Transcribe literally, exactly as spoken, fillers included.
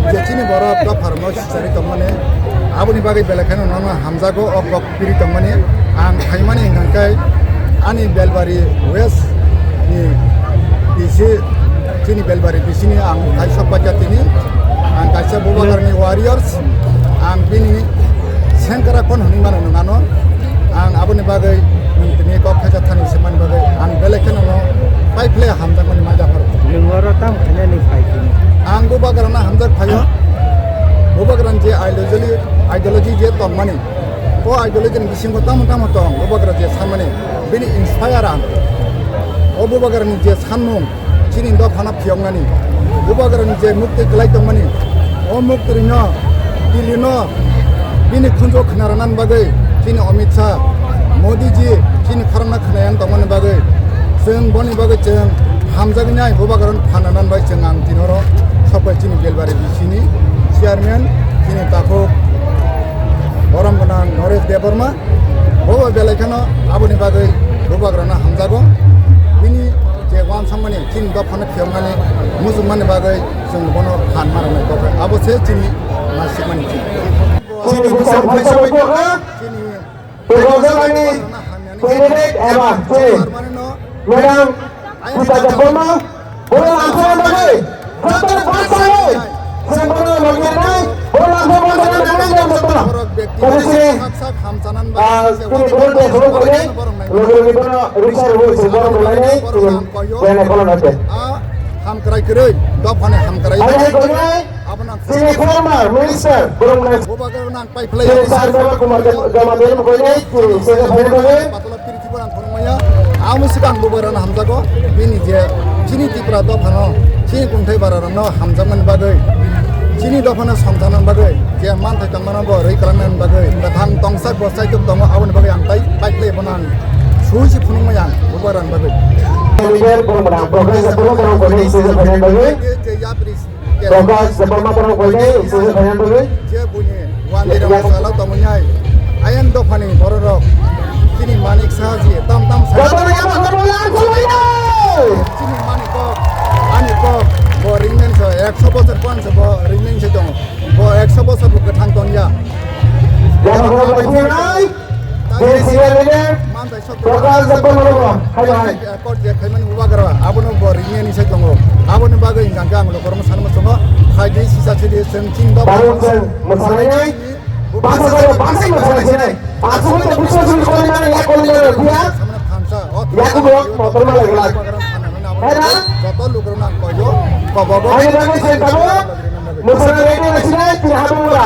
Je chini borok dopharno sichari tongmani, aboni bagwi belai kheno nono hamjago o kok piri tongmani. Ang phaimani hwnkha khe ani Belbari West ni B C, chini Belbari B C ni ang hai sok paikha tini. Ang kaisa Bubagrani warriors, ang bini sengkrak phano hwnwi mano nung ano. Ang aboni bagwi nwng tini kok khaijak thani se mani bagwi ang belai kheno no pai phle hamjakmani ma japhar. Nwng oro tamo khainani phai tini? Ang Bubagrano hamjak phaio. Bubagrani je ideology, ideology je tongmani, o ideology ni bisingo tamo tamo tong, Bubagra je sanmani, bini inspire ang. O Bubagrani je sanmung, chini dophano phiyoknani, Bubagrani je muktwi kwlai tongmani, o muktwirino, Dillino, bini khunjo khna rwna bagwi chini Amit Shah, Modi ji chini khorokno khna yang tongmani bagwi, chwng boni bagwi chwng hamjaknai Bubagrano phan rwna bai chwng ang tini oro sok pai chini Belbari B C ni chairman, chini takhuk borom gwnang Naresh Debbarma. Bo belai kheno aboni bagwi Bubagrano hamjago. Bini je uansukmani chini dophano phiyokmani muchungmani bagwi chwng bono phan ma rwnai kok abo se chini ma sikmani chini. Chini bwsang phaisa bai kok ha. Chini Tei rojak ani candidate eba chini madam Gita Debbarma, boro lamsana bagwi, joto bwsai, chwng bono logi rwnai, boro lamsana bagwi nangnai jang joto. Tei chini, ah, chini boro de boro koinai, logi logi bono risa rwui chwng bono rwlainai, chwng bene bono nai. Hamkrai kwrwi, dophani hamkrai. Hai hai koinai, chini former minister, borok nai. Bubagrano ang pai phlai. Chini sir Baba Kumar Deb-, Debbarma koinai, chini sir Baba Kumar. Patala piri Tripura ang khorokmaya. Amo swkang Bubagrano hamjago. Bini je chini Tripura dophano, chini kungthai bararokno hamjakmani bagwi, chini dophano songjaknani bagwi, je manthai tongmano bo rwi kwlangnani bagwi, kwthang tongsa bo saitok tongo, aboni bagwi ang tai pai phlai bono ang sui se phunukmaya ang Bubagrano bagwi. Leader borok mwnang, Prakash Debbarma borok koinai, sir Baba Kumar. Je yapri Prakash Debbarma borok koinai, sir Baba Kumar. Je buini wandirok salo tongmani hai. Ayang dophani bororok. Chini Manik Saha ji, tam tam sa. Jotono yaba khoroknai ang khulumnai. Chini Manik kok, ani kok, bo ringmen so, ekso bosor pon so bo ringmen se tongo. Bo ekso bosor bo kwthang tongya. Yaba khoroknai khulumnai. Chini senior leader, Prakash Debbarma borok, hai hai. Accord je khaimani Bubagra, abono bo ringya ni sai tongo. Aboni bagwi hingkha khe ang lukurokno sanma chongo. Phaidi sisa sidi chwng chini dophano. Barok chwng mwsalainai. Bangsa jagao bangsai mwsalainai. Aswk khe busa suri kori mani yak kori mani phiya. Yak kori mani yak kori mani. Hai na? Joto lukurokno ang koyo. Kobogo. Hai na, hai na, hai na. Mwsalainai, mwsalainai, phiya habung ora.